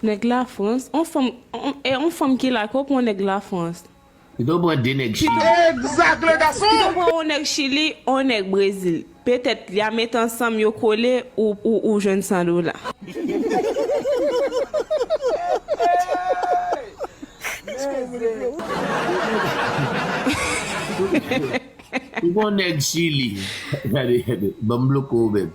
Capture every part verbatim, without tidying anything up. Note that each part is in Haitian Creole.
Nèg Lafrans, on fanm, on, e on fanm ki la, ke w pran nèg Lafrans. Pito pran de nèg Chili. Pito pran on nèg Chili, on nèg Brezil. Petèt, y a met ansanm, yo kole, ou, ou, ou jwenn san dola. Ou gon nèg Chili. Gade, gade. Ban m bloke w menm.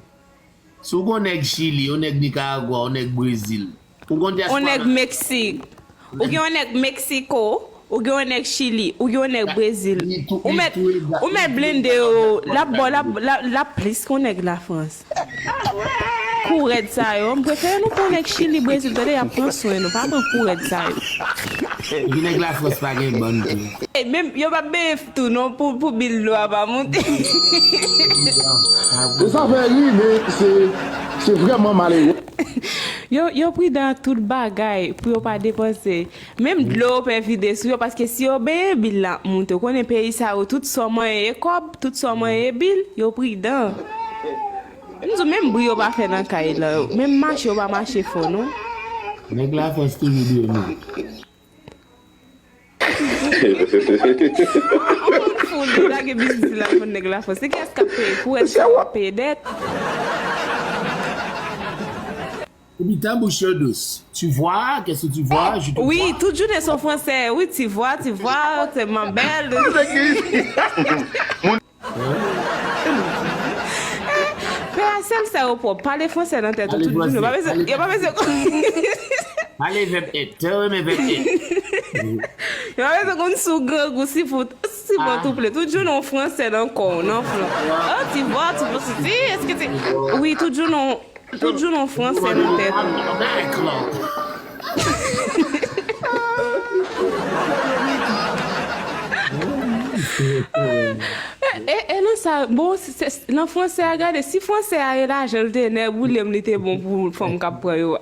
Si w gon nèg Chili, yon nèg Nikaragwa, yon nèg Brezil, ou gon dyaspora. Yon nèg Meksik. Ou gen yon nèg Meksiko, ou gen yon nèg Chili, ou gen yon nèg Brezil. Ou mèt, ou mèt blende yo, l ap bò, l ap, l ap, l ap plis ke yon nèg Lafrans. Kou rèd sa yo, m prefere nou pran nèg Chili, Brezil, tande, y ap pran swen nou, pa pran kou rèd sa yo. Epi nèg Lafrans pa gen bann tou. E menm, yo p ap benyen tou non pou, pou bil dlo a pa monte. E sa fè ri, men se, se vrèman malere. Yo, yo pridan ak tout bagay pou yo pa depanse. Menm dlo yo pè vide sou yo, paske si yo benyen, bil la ap monte. Ou konnen peyi sa yo, tout sa w manyen e kòb, tout sa w manyen e bil, yo pridan. M di w, menm bri yo pa fè nan kay la, menm mache yo pa mache fò non. Nèg Lafrans toujou dwe nou. Fou, li lage biznis la pou nèg Lafrans. Se kiyès k ap peye? Pou wè si w ap peye dèt. Epi tan bouch yo dous. Tu vois, qu'est-ce que tu vois? Je te vois. Wi, tout jounen se yon fransè. Wi, tu vois, tu vois, c'est ma belle. Pè a, sèl sa yo pwòp, pale fransè nan tèt ou tout jounen. Yo pa bezwen, yo pa bezwen konn. Pale vèb èt. Te renmen vèb èt. Yo pa bezwen konn si w grangou, si w, si w bon touple. Tout jounen yon fransè nan kò w, nan flank. Oh, tu vois, tu vois, si, si, est-ce que tu, wi, tout jounen yon, tout jounen yon fransè nan tèt ou. E, e, e nan sa, bon, se, se, nan fransè a, gade, si fransè a e lajan l te nèboule m, li te bon pou fanm k ap pran yo a.